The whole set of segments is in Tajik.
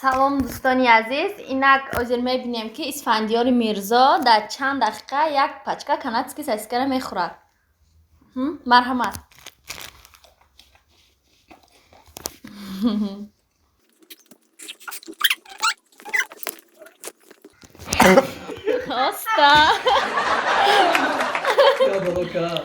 Салом, дӯстони азиз. Инак ҳозир мебинем, ки Исфандиёри Мирзо дар чанд дақиқа як пачка канадский сосискара мехӯрад. Марҳамат. Оста. Болока.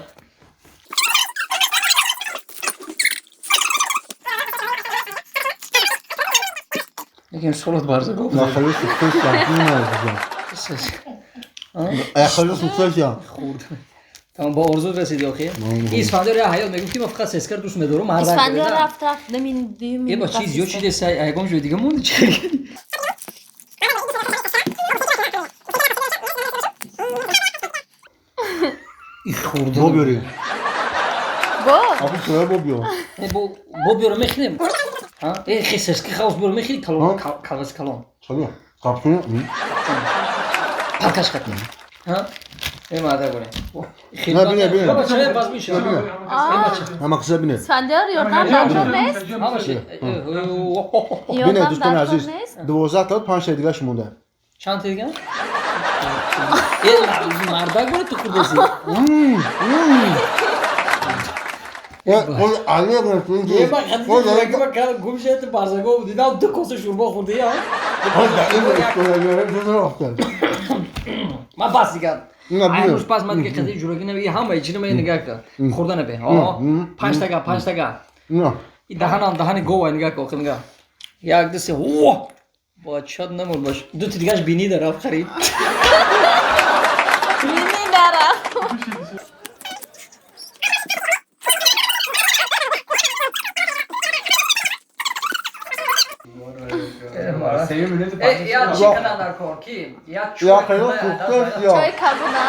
Лекин солот барза гов. Яхали сухтеша. Яхали сухтеша. Хурд. Тамом, ба орзу расиди охи. Исфандиёр я ҳаёт мегуфт, ки ман фақат сескар дӯст медорам. Исфандиёр рафт, рафт, намин дуюм. Е, ба чиз зиёд шиде, сай ягон ҷои дига монди, чӣ? И хурда. Бо биёри. Бо? Абу чоя бо биё. Бо биёра мехӯрем. Э, хе сески хаус биёра мехӯри, калон, калас калон. Чаро? Қапчун? Паркаш катем. Ҳа? Э, мада бурем. На, бине, бине. Баба, чая баз миша. Ҳама қиза бине. Исфандиёр, ёрдам даркор нест? Ҳама ши. Бине, Ёрдам дӯстони даркор азиз, нест? 12 та, 5 та дигаш монда. Чанд та дига? Э, мардак боре ту хурдеси. Э, он алег Е, ба хати гум шед барзаго дидам, ду коса шурбо хурди я. Ман бас дигар. Ай, рӯз пас ман дига қади ҷурагӣ наби, ҳама чиро ман нигаҳ кар. Хурда наби. О, панҷ тага, панҷ тага. И даҳанам даҳани гова нигаҳ кар, охир нигаҳ. Як, ду, се, о! Бачат намур баш. Ду ти дигаш бини дарафт харид. Бини дарафт. Я чӣ кадан дар кор ки? Я чой. Я хеле сухтест я. Чой кабуна?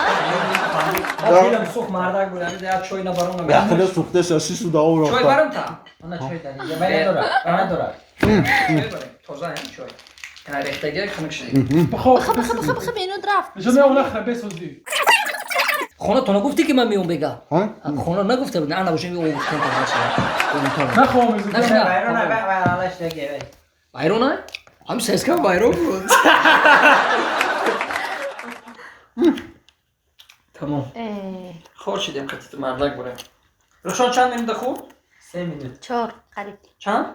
Дилам сух, мардак буд, я чой набарам. Я хеле сухтест, я сису да ов Чой рафта. барам та. Ана чой дар инҷа. Вай надора. Вай надора. Чой барем. Тоза ҳам чой. Ана рехтаги хунук шуд. Бихо, бихо, бихо, бихо, минут рафт. Хона то нагуфтӣ, ки ман меом бега? Хона нагуфта буд. Ана бошем, о гуфтам та ҳача. На, вайрона, вай вай алаш деге вай. Вайрона? Ҳам сеска вайрон буд. Тамом. Э, Хор шидем қати ту, мардак бурем. Рухшон чанд минута хӯрд? 3 минут. Чор, қариб. Чанд?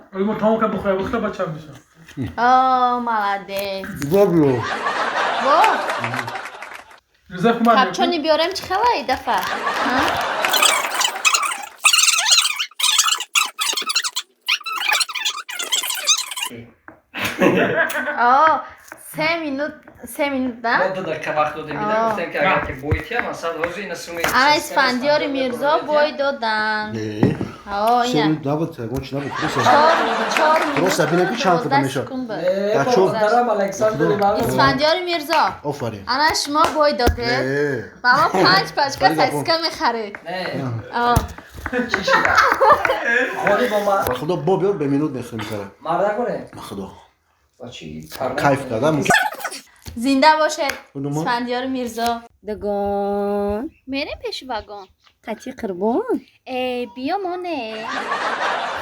О, молодец. Бо биё. Бо? Капчони биёрем, чӣ хела и дафа? Ҳа? О, 3 минут, 3 минут, да? Мо 2 дақиқа вақт додем, ида гуфтем, ки агар ки бойтия, масалан, ҳозир ина суми. Ана Исфандиёри Мирзо бой доданд. Не. О, Се ина. минут набуд, ягон чи набуд. Просто Чор, 4 минут. Просто бинем, ки чанд қадам 12 мешавад. секунд буд. Э, Бачо. муҳтарам Александр Иванов. Исфандиёри Мирзо. Офарин. Ана шумо бой додед. Не. Ба мо панҷ пачка Вале гапо. сосиска мехаред. Не, О, чӣ шида? Холи бо ма. Ба худо, бо биё, бе минут мехӯрем кара. Мардак боре. Ба худо. Ба чӣ? Кайф карда. Зинда бошед, Кудумо? Исфандиёри Мирзо. Дагон. Мерем пеши вагон. Қати қурбон. Э, биё, моне.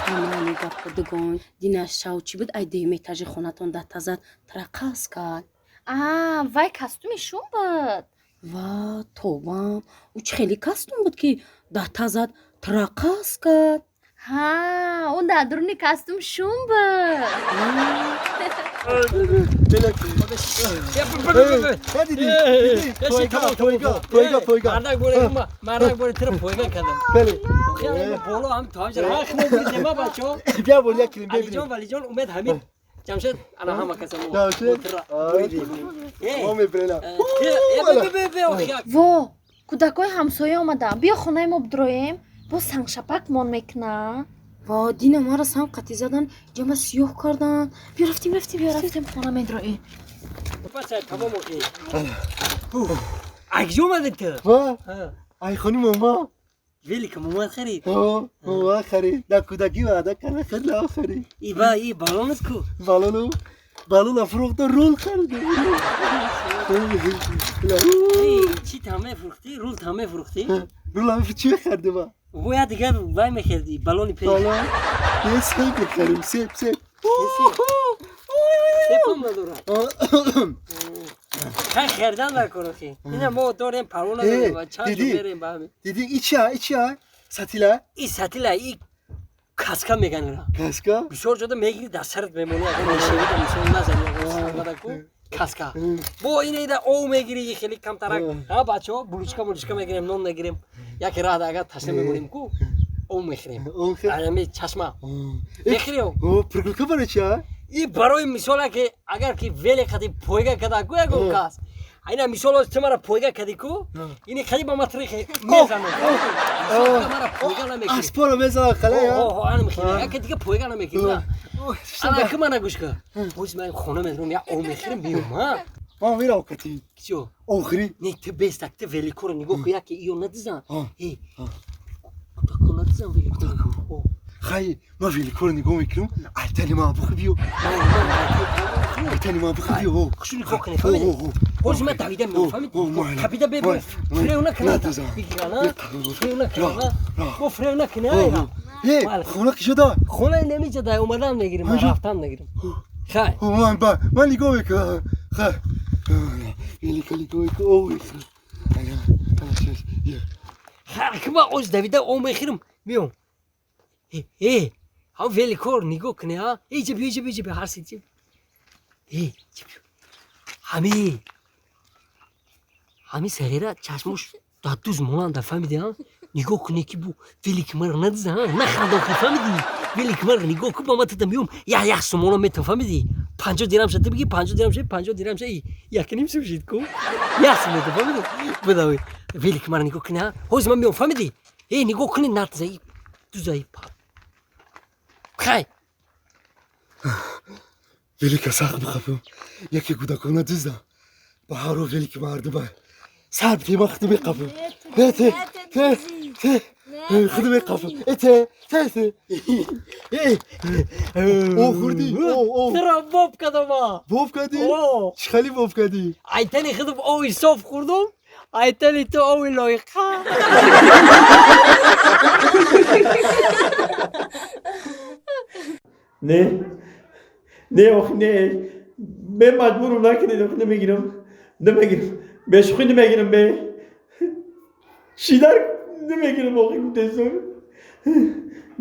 Амани гапо, дагон. Дина шав чӣ буд? Ай дуюм этажи хонатон датазад тараққас кард. А, вай костюми шум буд. Ва тобам. Ӯ чӣ хеле костюм буд, ки датазад тараққас кард? Ҳа, ӯ дар дуруни костюм шум буд. Мардак боре, мардак боре, тира пойга кардам. Охир боло ҳам то ҳамҷа ҳақ набудем, бачо. Бия бол як килим. Алиҷон, Валиҷон, Умед, Ҳамид, Ҷамшед, ана ҳама каса мо. Мо мебирена. Во, кӯдакҳои ҳамсоя омаданд. Биё хонаи мо бидроем, боз сангшапак мон мекунад. Ва дина мара санг қатӣ задан, ҷама сиёҳ кардан. Биё рафтем, рафтем. Биё рафтем, хона медроем. Тамом охи. Акҷо омадед ту? Ва? Ай хони мама. Велика момад харид. О, мама харид. Дар кӯдакӣ ваъда карда, хеле харид. И ба и балонат ку? Балону балон фурӯхта, рул харида. Чӣ таме фурӯхтӣ? Рул таме фурӯхтӣ? Рул ҳам чӣ харидам? Бояд дигар вай мехердӣ, балони пеш. Балон. Е, себ мехарим, себ, себ. Хай хердан дар охи. Ина мо дорем парво надорем ва чанд ҷо мерем ба ҳамин. Диди и чия, и чия? Сатила? И сатила, и каска меган ира. Каска? Бисёр ҷода мегири дар сарат мемонӣ, агар мешавида мисол назани ягон садаку каска. Бо ина ида ов мегири хеле камтарак. Ҳа бачаҳо булучка булучка мегирем, нон мегирем. Яке раҳда агар ташна мемонем ку ов мехӯрем. Ами чашма. Мехӯри ов? О, прогулка барои чия? И барои мисол ки агар ки веле қади пойга када ку ягон кас. Айна мисол оз ту мара пойга кади ку, ини қади ба матрихе мезанам. Мара пойга намекунӣ. Аспора мезанам қале я. О, ана мехӯрӣ. Яке дига пойга намекунӣ. Ана ки мана гӯш кун. Боз ман хона медорам, як ов мехӯрам, меом, ҳа? Ман мерам кати. Чиё? Охири. Не, ту бестак, ту великоро нигоҳ кун, яке иё надизан. Э. Кӯдако надизан великоро. Хай, ман великоро нигоҳ мекунам, айтани ман бухи биё. Айтани ман бухи биё. Хушу нигоҳ кунӣ, фаҳмидӣ? Ҳозир ман давида меом, фаҳмидӣ? Қабида бебо, фирев накунад. Бигирана, фирев накунад. Бо фирев накунад. Э, хона ки шуда? Хона намеҷа дай омадан мегирим, ман рафтан мегирим. Хай. Ман ба, ман нигоҳ мекунам. Хай. Велико нигоҳ мекунам. Хай, ки ман оз давида ов мехӯрам, меом. Э, ҳам великор нигоҳ кунӣ, ҳа? Э, ҷа биё, ҷа биё, ҷа биё, ҳар си ҷа. Э, ҷа биё. Ҳами. Ҳами сағира чашмош дар дуз монанда, фаҳмидӣ, ҳа? Нигоҳ кунӣ ки бу велик мара надиза, ҳа? Наханда охи, фаҳмидӣ? Велик мара нигоҳ кун, ба ман тада меом, як як сомона метам, фаҳмидӣ? 50 дирам ша, ту бигӣ 50 дирам ша, 50 дирам ша, як ним сум шид ку. Як сум метам, фаҳмидӣ? Бидавӣ. Велик мара нигоҳ кунӣ, ҳа? Ҳозир ман меом, фаҳмидӣ? Э, нигоҳ кунӣ, надиза, дузаи па. Хай. Велика сахт бихапам. Яке кӯдакона дуздам. Ба ҳаро велики мардума. Сар битема худу меқапам. Те, те, те, те. Худу меқапам. Э, те, те, те. Э, о, хурдӣ. О, о. Туро боб кардам. Боб кардӣ? О. Чӣ хеле боб кардӣ? Айтани худам ови соф хӯрдум, айтани ту ови лоиқа. Не, не, охи не. Бе маҷбурам накунед, охи намегирам. Намегирам. Бешухӣ намегирам, бе. Шидар намегирам, охи гуфтесам.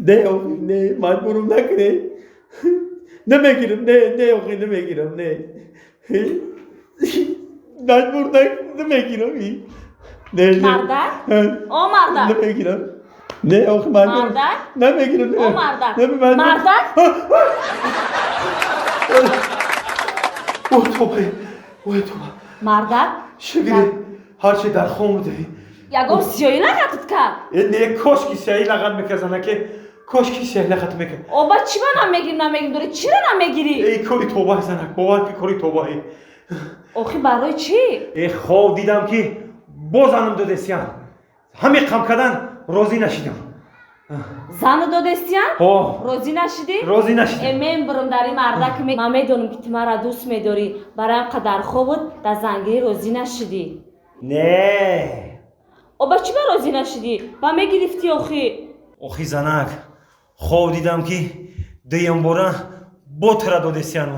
Не, охи, не, маҷбурам накунед. Намегирам, не, не, охи намегирам, не. Маҷбур намегирам. Не, не. Мардак? О, мардак. Намегирам. Не, охи маҷбур. Мардак? Намегирам, не. О, мардак. Не, маҷбур. Мардак? Ой, тоба. Ой, тоба. Мардак? Шигири, ҳарчи дар хом будаи. Ягон сиёҳӣ лағатат кард? Э, не, кошки сиёҳӣ лағат мекард, занаке. Кошки сиёҳӣ лағат мекард. Оба чӣ ба намегирӣ, намегирӣ дорӣ? Чиро намегирӣ? Эй, кори тоба, занак, бовар ки кори тобаи. Охи барои чӣ? Э, хоб дидам ки бозанам додестиян. Ҳамин қам кардан розӣ нашидам. Зану додестиян? Ҳо. Розӣ нашидӣ? Розӣ нашидам. Э, мен бурум дар ин мардак, ман медонам ки ту мара дӯст медорӣ. Барои ҳам қадар хобут дар зангирӣ розӣ нашидӣ. Не. Оба чӣ ба розӣ нашидӣ? Ба мегирифтӣ охи? Охи занак, хоб дидам ки дуюм бора бо тура додестиян.